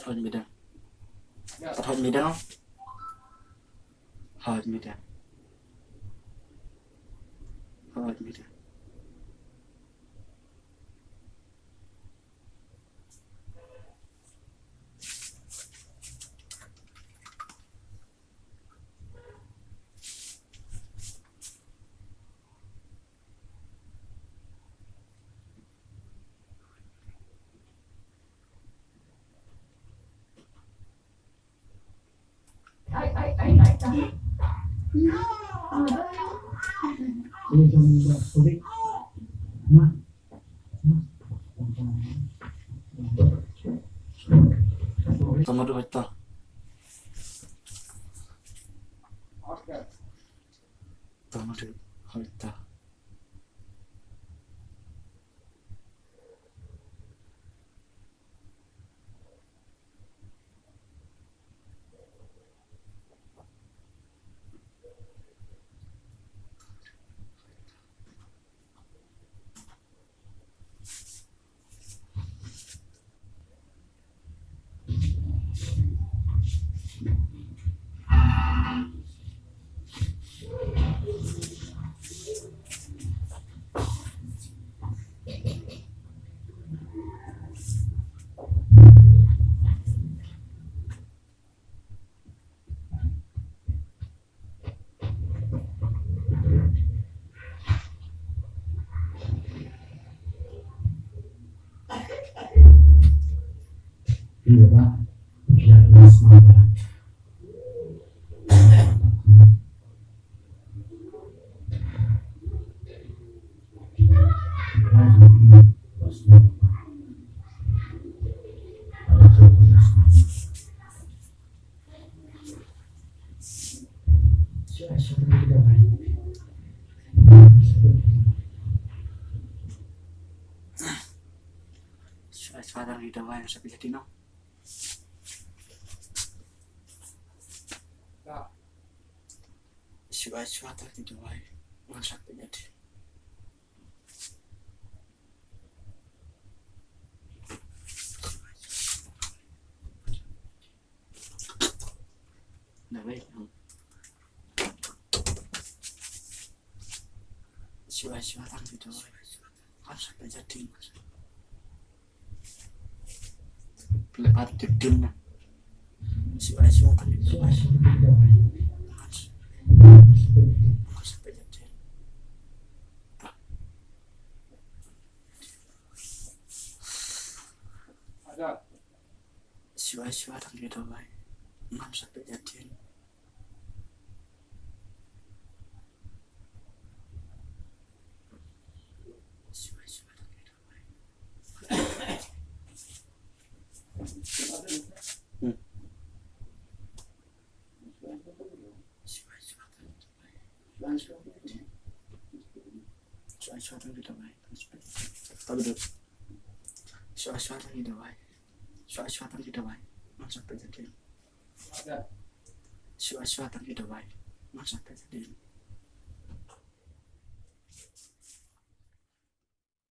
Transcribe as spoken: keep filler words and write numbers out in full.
Hoi midang. Hoi midang. Hoi midang. Hoi midang. Tama du hoi ta. Tama du hoi ta. Shuwa shuwa tang ki dawai ngan sa pynjah dien noh. Shuwa shuwa tang ki dawai ngan sa pynjah dien. Dawai. Shuwa shuwa tang ki dawai ngan sa pynjah dien. Pynleh pat tip dien na. Shuwa shuwa tang ki dawai. Ngan sa pynjah dien. Shuwa shuwa tang ki dawai ngan sa pynjah dien. Shuwa shuwa tang ki dawai. Hmm. Shuwa shuwa tang ki dawai. Shuwa shuwa tang ki dawai. Shuwa shuwa tang ki dawai ngan sa pynjah dien. Shuwa shuwa tang ki dawai ngan sa pynjah dien.